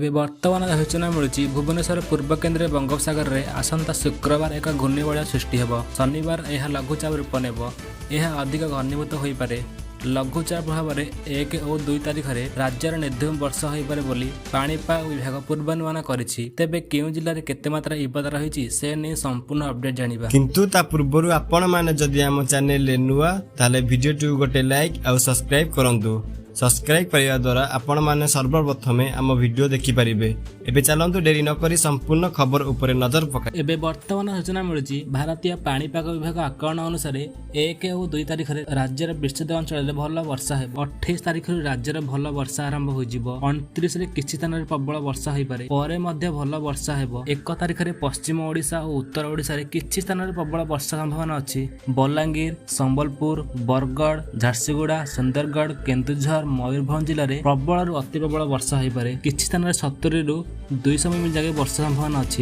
ଏବେ ବର୍ତ୍ତମାନ ସୂଚନା ମିଳୁଛି, ଭୁବନେଶ୍ୱର ପୂର୍ବ କେନ୍ଦ୍ରୀୟ ବଙ୍ଗୋପସାଗରରେ ଆସନ୍ତା ଶୁକ୍ରବାର ଏକ ଘୂର୍ଣ୍ଣିବଳୟ ସୃଷ୍ଟି ହେବ। ଶନିବାର ଏହା ଲଘୁଚାପ ରୂପ ନେବ। ଏହା ଅଧିକ ଘନୀଭୂତ ହୋଇପାରେ। ଲଘୁଚାପ ପ୍ରଭାବରେ 1 ଓ 2 ତାରିଖରେ ରାଜ୍ୟରେ ନିର୍ଧୁମ ବର୍ଷା ହୋଇପାରେ ବୋଲି ପାଣିପାଗ ବିଭାଗ ପୂର୍ବାନୁମାନ କରିଛି। ତେବେ କେଉଁ ଜିଲ୍ଲାରେ କେତେ ମାତ୍ରା ବିପଦ ରହିଛି, ସେ ନେଇ ସମ୍ପୂର୍ଣ୍ଣ ଅପଡେଟ୍ ଜାଣିବା। କିନ୍ତୁ ତା ପୂର୍ବରୁ ଆପଣମାନେ ଯଦି ଆମ ଚ୍ୟାନେଲରେ ନୂଆ, ତାହେଲେ ଭିଡ଼ିଓଟିକୁ ଗୋଟେ ଲାଇକ୍ ଆଉ ସବସ୍କ୍ରାଇବ୍ କରନ୍ତୁ। ସବସ୍କ୍ରାଇବ୍ କରିବା ଦ୍ୱାରା ଆପଣମାନେ ସର୍ବପ୍ରଥମେ ଆମ ଭିଡ଼ିଓ ଦେଖିପାରିବେ। ଏବେ ଚାଲନ୍ତୁ, ଡେରି ନକରି ସମ୍ପୂର୍ଣ୍ଣ ଖବର ଉପରେ ନଜର ପକାଇ ଏବେ ବର୍ତ୍ତମାନ ସୂଚନା ମିଳୁଛି, ଭାରତୀୟ ପାଣିପାଗ ବିଭାଗ ଆକଳନ ଅନୁସାରେ 1 ଓ 2 ତାରିଖରେ ରାଜ୍ୟର ବିସ୍ତୃତ ଅଞ୍ଚଳରେ ଭଲ ବର୍ଷା ହେବ। 28 ତାରିଖରୁ ରାଜ୍ୟରେ ଭଲ ବର୍ଷା ଆରମ୍ଭ ହୋଇଯିବ। 29ରେ କିଛି ସ୍ଥାନରେ ପ୍ରବଳ ବର୍ଷା ହୋଇପାରେ। ପରେ ମଧ୍ୟ ଭଲ ବର୍ଷା ହେବ। 1 ତାରିଖରେ ପଶ୍ଚିମ ଓଡ଼ିଶା ଓ ଉତ୍ତର ଓଡ଼ିଶାରେ କିଛି ସ୍ଥାନରେ ପ୍ରବଳ ବର୍ଷା ସମ୍ଭାବନା ଅଛି। ବଲାଙ୍ଗୀର, ସମ୍ବଲପୁର, ବରଗଡ଼, ଝାରସୁଗୁଡ଼ା, ସୁନ୍ଦରଗଡ଼, କେନ୍ଦୁଝର, ମୟୂରଭଞ୍ଜ ଜିଲ୍ଲାରେ ପ୍ରବଳରୁ ଅତି ପ୍ରବଳ ବର୍ଷା ହୋଇପାରେ। କିଛି ସ୍ଥାନରେ 70ରୁ 200 ମିମି ଯାକେ ବର୍ଷା ସମ୍ଭାବନା ଅଛି।